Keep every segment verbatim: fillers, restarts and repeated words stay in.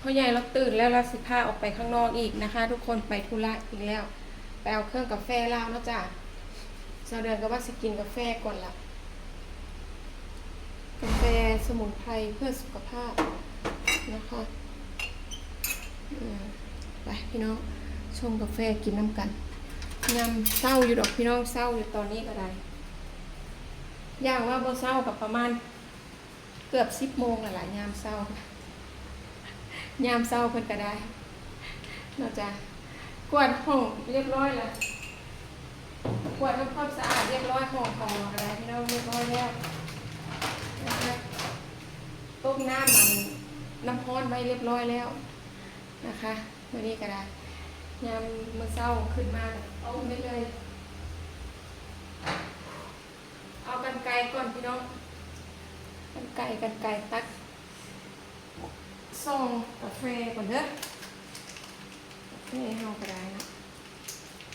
พ่อใหญ่เราตื่นแล้ว เราสิพาออกไปข้างนอกอีกนะคะ ทุกคน ไปธุระอีกแล้ว ไปเอาเครื่องกาแฟลาวเนาะจ้ะ สาวเดือนก็ว่าสิกินกาแฟก่อนละ กาแฟสมุนไพรเพื่อสุขภาพนะคะ อืม ไปพี่น้อง ชงกาแฟกินนำกัน ยามเช้าอยู่ดอกพี่น้อง เช้าอยู่ตอนนี้ก็ได้ อย่างว่าบ่เช้ากับประมาณ เกือบสิบโมงแล้วล่ะ ยามเช้า ยามเช้าเพิ่นก็ได้ เนาะจ้ะ กวาดห้องเรียบร้อยแล้ว กวาดทำความสะอาดเรียบร้อย ห้องของเราก็ได้พี่น้อง เรียบร้อยแล้วนะคะ ต้มน้ำมัน น้ำร้อนไว้เรียบร้อยแล้วนะคะ มื้อนี้ก็ได้ ยามมื้อเช้าขึ้นมาต้มได้เลย เอากรรไกรก่อนพี่น้อง กรรไกร กรรไกรตัด ซองกาแฟก่อนเด้อ กาแฟเฮาก็ได้นะ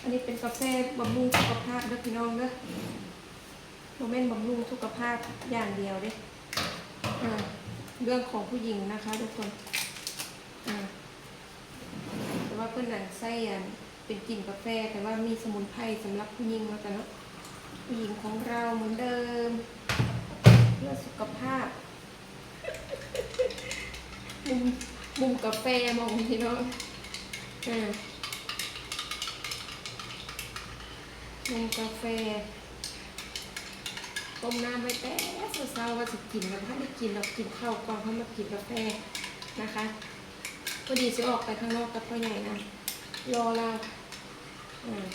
อันนี้เป็นกาแฟบำรุงสุขภาพเด้อพี่น้องเด้อ บ่แม่นบำรุงสุขภาพอย่างเดียวเด้ อ่า เรื่องของผู้หญิงนะคะทุกคน อ่า แต่ว่าเพิ่นนั่นใส่อันเป็นกลิ่นกาแฟ แต่ว่ามีสมุนไพรสำหรับผู้หญิงแล้วกันเนาะ ผู้หญิงของเราเหมือนเดิม เพื่อสุขภาพ มุม มุมกาแฟมองพี่น้อง อ่า มุมกาแฟ ต้มน้ำไว้แต่เช้าๆ ว่าสิกิน แล้วบ่ทันได้กินดอก กินข้าวก่อน ค่อยมากินกาแฟนะคะ พอดีสิออกไปข้างนอกกับพ่อใหญ่นะ รอลาว อ่า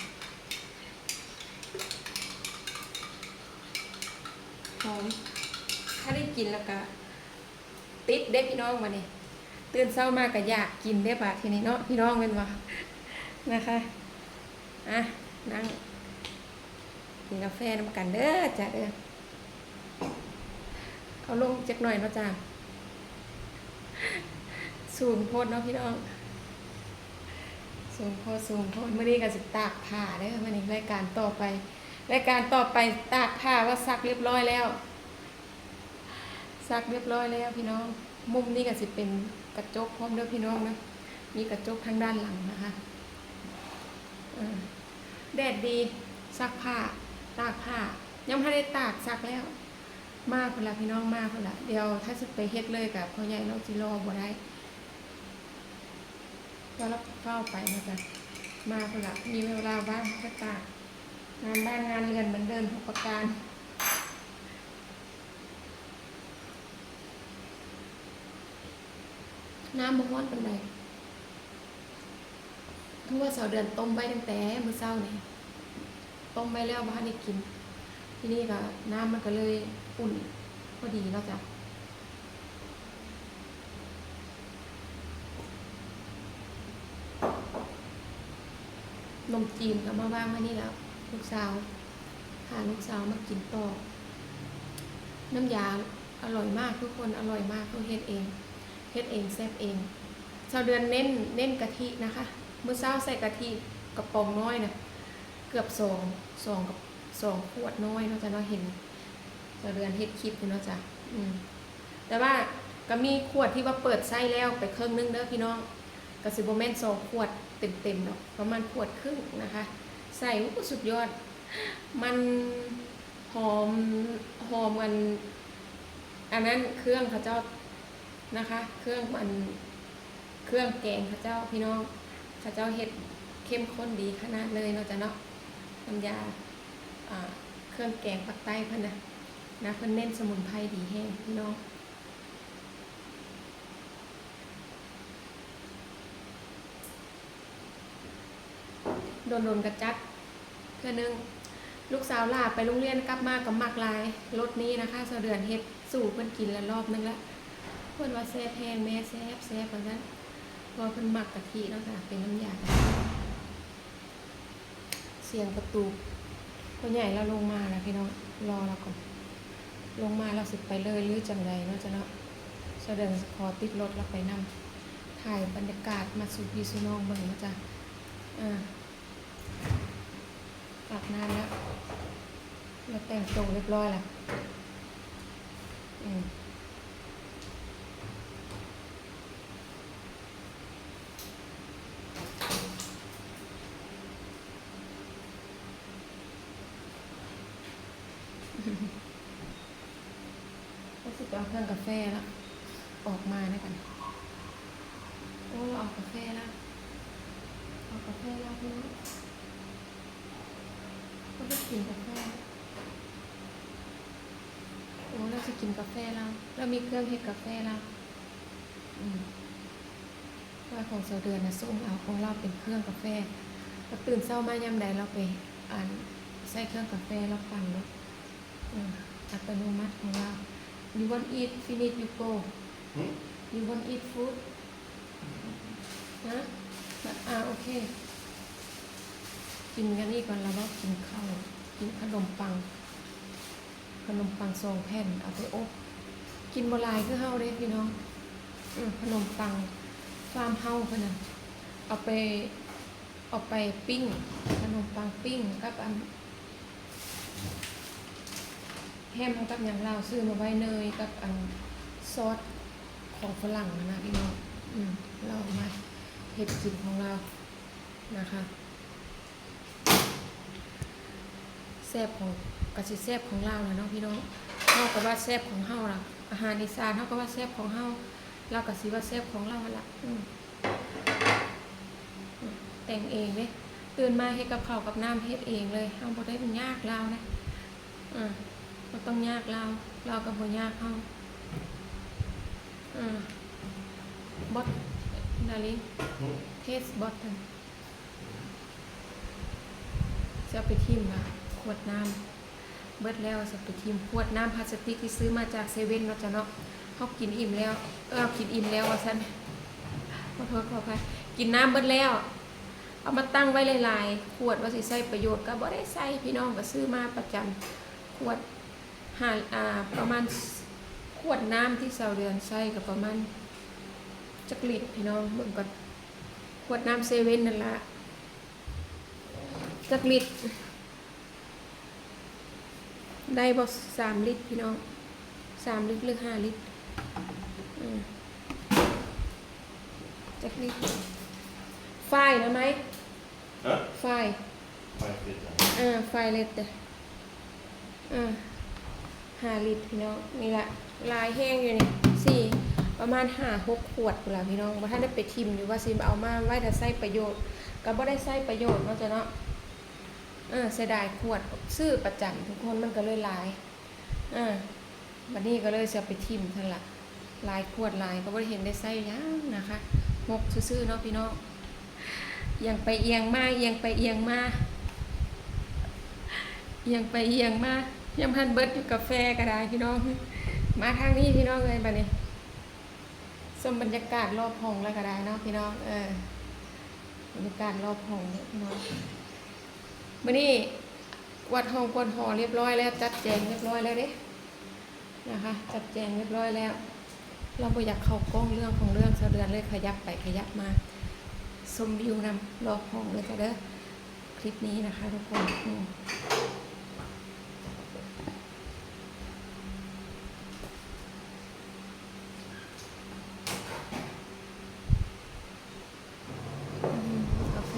หอม ถ้าได้กินแล้วก็ ติดเด้พี่น้อง มานี่ ตื่นเช้ามาก็อยากกินเด้บาดทีนี้เนาะพี่น้อง แม่นบ่ นะคะ อ่ะ นั่งกินกาแฟนำกันเด้อจ้ะเด้อ เอาลงจักหน่อยเนาะจ้ะ สูงโพดเนาะพี่น้อง สูงโพด สูงโพด มื้อนี้ก็สิตากผ้าเด้อ มื้อนี้รายการต่อไป รายการต่อไปตากผ้าว่าซักเรียบร้อยแล้ว ซักเรียบร้อยแล้วพี่น้อง มุมนี้ก็สิเป็นกระจกพร้อมเด้อพี่น้องนะ มีกระจกทางด้านหลังนะคะ อ่า แดดดี ซักผ้า ตากผ้า ยังบ่ทันได้ตาก ซักแล้ว มาพุ้นละพี่น้อง มาพุ้นละ เดี๋ยวถ้าสิไปเฮ็ดเลยก็พ่อใหญ่ลาวสิรอบ่ได้ ว่าลาวเฝ้าไปนะจ๊ะ มาพุ้นละ มีเวลาว่างก็ตาก งานบ้านงานเรือนเหมือนเดิมทุกประการ น้ำบ่ฮ้อนปานใด คือว่าสาวเดือนต้มไว้ตั้งแต่มื้อเช้านี่ ต้มไว้แล้วบ่ทันได้กิน ทีนี้ก็น้ำมันก็เลยอุ่นพอดีเนาะจ๊ะ นมจีนก็มาวางไว้นี่แล้ว ลูกสาว พาลูกสาวมากินต่อ น้ำยาอร่อยมากทุกคน อร่อยมาก เขาเฮ็ดเอง เฮ็ดเอง แซ่บเอง สาวเดือนเน้น เน้นกะทินะคะ มื้อเช้าใส่กะทิกระป๋องน้อยนะ เกือบสอง สองกับ สองขวดน้อยเนาะจ๊ะเนาะ เห็นสาวเดือนเฮ็ดคลิปอยู่เนาะจ๊ะ อืม แต่ว่าก็มีขวดที่ว่าเปิดใส่แล้วไปครึ่งหนึ่งเด้อพี่น้อง ก็สิบ่แม่นสองขวดเต็มๆดอก ประมาณขวดครึ่งนะคะ ใส่ อู้ สุดยอด มันหอม หอมอัน อันนั้นเครื่องเขาเจ้านะคะ เครื่องมัน เครื่องแกงเขาเจ้าพี่น้อง เขาเจ้าเฮ็ดเข้มข้นดีขนาดเลยเนาะจ๊ะเนาะ น้ำยา อ่า เครื่องแกงภาคใต้เพิ่นนะ นะ เพิ่นเน้นสมุนไพรดีแฮงพี่น้อง โดนๆกะจัดเทื่อหนึ่ง ลูกสาวหล่าไปโรงเรียนกลับมาก็มักหลาย รสนี้นะคะ สาวเดือนเฮ็ดสู่เพิ่นกินแล้วรอบนึงละ เพิ่นว่าแซ่บแฮงแม่ แซ่บแซ่บว่าซั่น เพราะว่าเพิ่นมักกะทิเนาะจ้ะ เป็นน้ำยา เสียงประตู พ่อใหญ่ลาวลงมาแล้วพี่น้อง รอลาวก่อน ลงมาลาวสิไปเลยหรือจั่งใดเนาะจ้ะเนาะ สาวเดือนขอติดรถลาวไปนำ ถ่ายบรรยากาศมาสู่พี่สู่น้องเบิ่งเนาะจ้ะ อ่า อาบน้ำแล้ว ลาวแต่งตัวเรียบร้อยแล้ว อืม เครื่องกาแฟละ ออกมาแล้วกัน โอ้ เราออกกาแฟแล้ว ออกกาแฟแล้วพี่น้อง ก็ได้กินกาแฟ โอ้ เราจะกินกาแฟแล้ว เรามีเครื่องเฮ็ดกาแฟแล้ว อืม ว่าของเสาเดือนนะส่งเอาของเราเป็นเครื่องกาแฟ ก็ตื่นเช้ามายามใดเราไปอ่านใส่เครื่องกาแฟเราปั่นเนาะ อืม อัตโนมัติของเรา you want eat finish you go หืม you want eat food ฮะ อ่า โอเค กินกันนี่ก่อน แล้วก็กินข้าว กินขนมปัง ขนมปังสองแผ่น เอาไปอบ กินบ่หลายคือเฮาเด้พี่น้อง อืม ขนมปังฟาร์มเฮาเพิ่นน่ะ เอาไป เอาไปปิ้ง ขนมปังปิ้งกับอัน แฮมกับหยังลาวซื้อมาไว้ เนยกับอันซอสของฝรั่งนะพี่น้อง อืม เราเอามาเฮ็ดกินของเรานะคะ แซ่บของ กะสิแซ่บของลาวล่ะเนาะพี่น้อง เฮาก็ว่าแซ่บของเฮาล่ะ อาหารอีสานเฮาก็ว่าแซ่บของเฮา ลาวก็สิว่าแซ่บของลาวหั่นล่ะ อืม แต่งเองเด้ ตื่นมาเฮ็ดกับข้าวกับน้ำเฮ็ดเองเลย เฮาบ่ได้ยากลาวนะ อ่า บ่ต้องยากลาว ลาวก็บ่ยากเฮา อ่า บอส ดาริ่ง หืม เทสบอส จะเอาไปทิ่มละ ขวดน้ำ เบิดแล้วจะไปทิ่ม ขวดน้ำพลาสติกที่ซื้อมาจากเซเว่นเนาะจ้ะเนาะ เฮากินอิ่มแล้ว เออ เฮากินอิ่มแล้วว่าซั่น ขอโทษขออภัย กินน้ำเบิดแล้ว เอามาตั้งไว้หลายๆ ขวดว่าสิใช้ประโยชน์ ก็บ่ได้ใช้ พี่น้องก็ซื้อมาประจำ ขวด ห้า อ่า ประมาณ ขวดน้ำที่เสาเดือนใช้ก็ประมาณ จักลิตรพี่น้อง เบิ่งก่อน ขวดน้ำเซเว่นนั่นละ จักลิตร ได้บ่ สามลิตรพี่น้อง สามลิตรหรือห้าลิตร อืม จักลิตร ไฟนะไหม ฮะ ไฟ ไฟเสร็จแล้ว เออ ไฟเล็ดเด้อ เออ ห้าลิตรพี่น้อง นี่ละ หลายแฮงอยู่นี่ สี่ ประมาณห้าหกขวดพู้นล่ะพี่น้อง บ่ทันได้ไปทิ่มอยู่ ว่าสิเอามาไว้ถ้าใช้ประโยชน์ ก็บ่ได้ใช้ประโยชน์เนาะจ้ะเนาะ เออ เสียดายขวด ซื้อประจำทุกคน มันก็เลยหลาย เออ บัดนี้ก็เลยสิเอาไปทิ่มซั่นล่ะ หลายขวดหลายก็บ่ได้เห็นได้ใช้หยังนะคะ หมกซื่อๆเนาะพี่น้อง เอียงไปเอียงมา เอียงไปเอียงมา เอียงไปเอียงมา ยังบ่ทันเบิดอยู่กาแฟก็ได้พี่น้อง มาทางนี้พี่น้องเอ้ย บัดนี้ ชมบรรยากาศรอบห้องแล้วก็ได้เนาะพี่น้อง เออ บรรยากาศรอบห้องเนี่ยพี่น้อง มื้อนี้กวาดห้องกวาดหอเรียบร้อยแล้ว จัดแจงเรียบร้อยแล้วเด้ นะคะ จัดแจงเรียบร้อยแล้ว เราบ่อยากเข้ากล้องเรื่องของเรื่อง เสาเดือนเลยขยับไปขยับมา ชมวิวนำรอบห้องเลยจ้ะเด้อ คลิปนี้นะคะทุกคน อืม อืม กาแฟ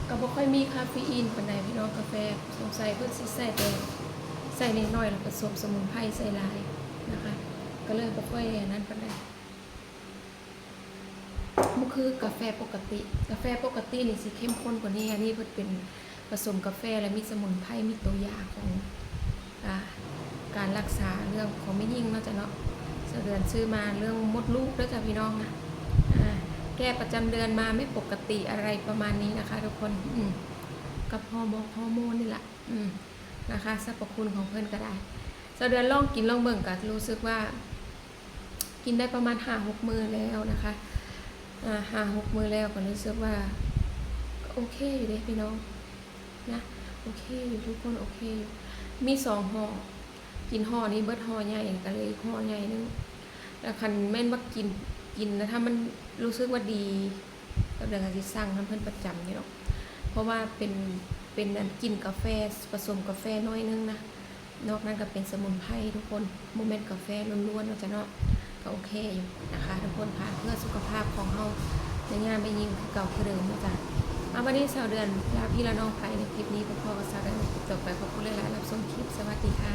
ก็บ่ค่อยมีคาเฟอีนปานใดพี่น้อง กาแฟ สงสัยเพิ่นสิใส่แต่ ใส่น้อยๆ แล้วผสมสมุนไพรใส่หลายนะคะ ก็เลยบ่ค่อยอันนั้นปานใด บ่คือกาแฟปกติ กาแฟปกตินี่สิเข้มข้นกว่านี้ อันนี้เพิ่นเป็นผสมกาแฟและมีสมุนไพร มีตัวยาของ อ่า การรักษาเรื่องของแม่หญิงเนาะจ้ะเนาะ เสาเดือนซื้อมาเรื่องมดลูกเด้อจ้ะพี่น้องนะ อ่า แก้ประจำเดือนมาไม่ปกติอะไรประมาณนี้นะคะทุกคน อืม กับฮอร์โมน ฮอร์โมนนี่แหละ อืม นะคะ สรรพคุณของเพิ่นก็ได้ เสาเดือนลองกินลองเบิ่งก็รู้สึกว่า กินได้ประมาณห้าหกมื้อแล้วนะคะ อ่า ห้าหกมื้อแล้วก็รู้สึกว่า ก็โอเคอยู่เด้พี่น้อง นะ โอเคอยู่ทุกคน โอเคอยู่ มีสองห่อ กินห่อนี้เบิดห่อใหญ่ ก็เหลืออีกห่อใหญ่หนึ่ง แล้วคันแม่นว่ากิน กินแล้วถ้ามันรู้สึกว่าดี ก็เดี๋ยวก็สิสั่งนำเพิ่นประจำอยู่ดอก เพราะว่าเป็น เป็นอันกลิ่นกาแฟ ผสมกาแฟหน่อยนึงนะ นอกนั้นก็เป็นสมุนไพรทุกคน บ่แม่นกาแฟล้วนๆเนาะจ้ะเนาะ ก็โอเคอยู่นะคะทุกคนค่ะ เพื่อสุขภาพของเฮาในยามแม่หญิงคือเก่าคือเดิมเนาะจ้ะ เอา บัดนี้เสาเดือนลาพี่ลาน้องไปในคลิปนี้ พบพ้อกับเสาเดือนในคลิปต่อไป ขอบคุณหลายๆ รับชมคลิป สวัสดีค่ะ